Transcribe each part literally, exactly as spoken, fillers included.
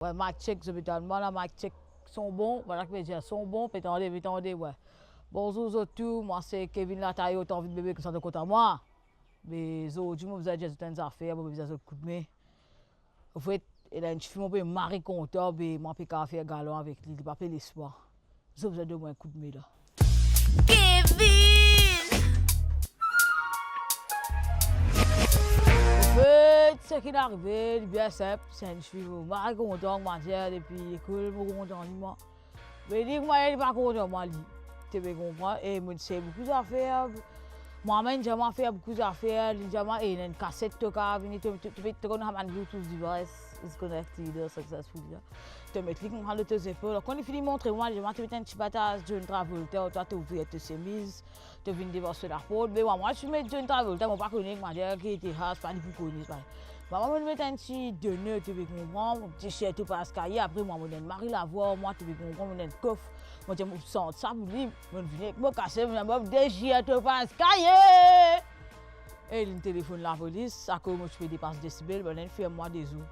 Wey, mic check, zot pe tann mwa la, mic check, son bon, bann la ki pe dir son bon, pe tande, pe tande, wey. Bonzour zot tou, mwa se Kevin Lataillot, to anvi bebe koumsa to kontan mwa. Me zordi mo bizin dir zot enn zafer, mo bizin zot koudme. Anfet, ena enn tifi mo pe mari kontan, be mwa pe kav fer galon avek li, li pa pe les mwa. Zot bizin donn mwa enn koudme la. Kevin! Anfet, seki arive, li bien sinp, se enn tifi mo mari kontan, mo dir depi lekol mo kontan li mwa. Me li, mwa, li pa kontan mwa, li. To pe konpran? E mo ti sey boukou zafer. Mwa mem, li dir mwa fer boukou zafer, li dir mwa, e, ena enn kaset to kav vini, to, to, to, to konn bann Bluetooth device is connected successfully la. To met li koumsa lor to zepol. Kan li fini montre mwa, li dir mwa, to met enn ti bataz John Travolta, to, to ouver to semiz, to vinn devan so laport. Me mwa, mwa ti met John Travolta, mo pa kone, mo dir ki ete has, pa li pou kone, pa. Mwa, mwa, mo met enn ti donner, to pe konpran, ti shirt Topaz Caye, apre mwa, mo donn mari lavwa, mwa, to pe konpran, mo donn kof, mo dir mo sant sa pou li, mo vini ek mo kaset, mo dir mo de shirt Topaz Caye. E linn telefonn lapolis, akoz mo ti pe depas desibel, bann la inn ferm mwa de zour.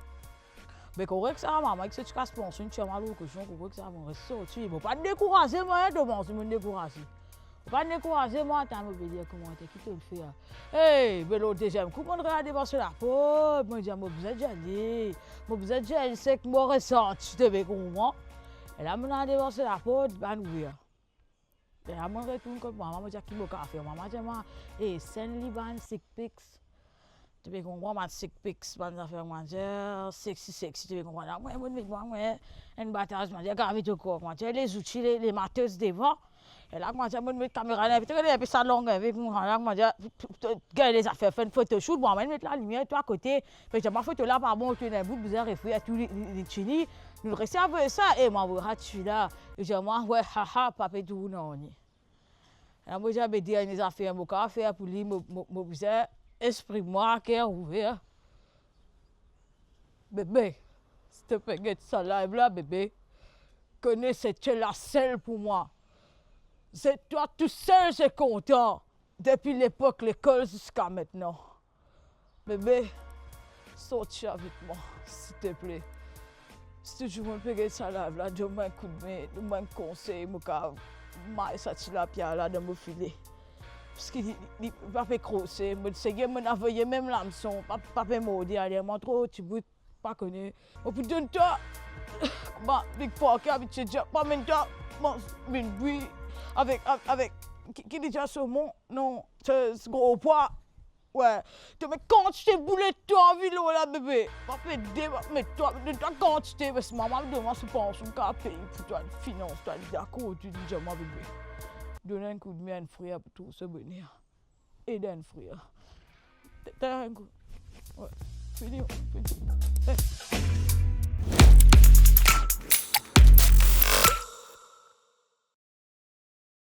Be korek sa, mama, ek so ti kas pansion, ti tir mwa lor koson, korek sa, mo res sorti. Mo pa dekouraze mwa, to panse mo dekouraze? Mo pa dekouraze mwa, atann mo pe lir komanter, ki to fer? Ey, be lor deziem kou, mo rale devan so laport, mo dir mo bizin dir li, mo bizin dir li seki mo resanti, to pe konpran? E la mo al devan so laport, bann ouver. E la mo retourn kot mama, mo dir ki mo kav fer. Mama dir mwa, e, send li bann sneak pics. To pe konpran, bann sneak pics, bann zafer, mo dir, sexy, sexy, to pe konpran. La, mwa, mo met mwa, mwa, enn bataz, mo dir, gave to kor, mo dir, les outils, les, les matos devan. E la, mo dir, mo met kamera la, to gagn enpe sa long, enpe, mo, la, mo dir, gagn les zafer, fer enn photoshoot, mwa, mo met lalimier, to akote, Pe dir mwa foto la pa bon, to ena bout bizin refer tou li, li, li tini. Nou res avoy sa, e mwa, mwa, ti la. Li dir mwa, wey, haha, pa pe tourn nanye. La mo dir, be dernie zafer mo kav fer pou li, mo, mo, mo bizin espri mwa, ker ouver. Bebe, si to pe get sa live la, bebe, kone se to la sel pou mwa. Se twa tousel je kontan, depi lepok lekol ziska aster. Bebe, sorti avek mwa, silteple. Si to dimoun pe get sa live la, donn mwa enn koudme, donn mwa enn konsey, mo kav may sa tilapia la dan mo file. Parski li, li, li pa pe krose, mo serye, mo avoy mem lamson, pa, pa pe morde, ale mwa tro tibout, pa kone. Mo pou donn twa, ba, Big Parker abitie dir, pa amenn twa manz minbwi avek, avek, avek, ki, ki li dir, somon, non, se gro pwa. Wey, to met kantite boulet to anvi lor la, bebe. Pa pe de, pa met twa, met twa kantite, parski mama donn mwa so pansion, kav pey pou twa, finans twa, li dakor, to dir mwa, bebe. Donn enn koudme, enn frer pou trouv so boner. Ed enn frer. Te, te, enn kou. Wey, fini, fini. Hey.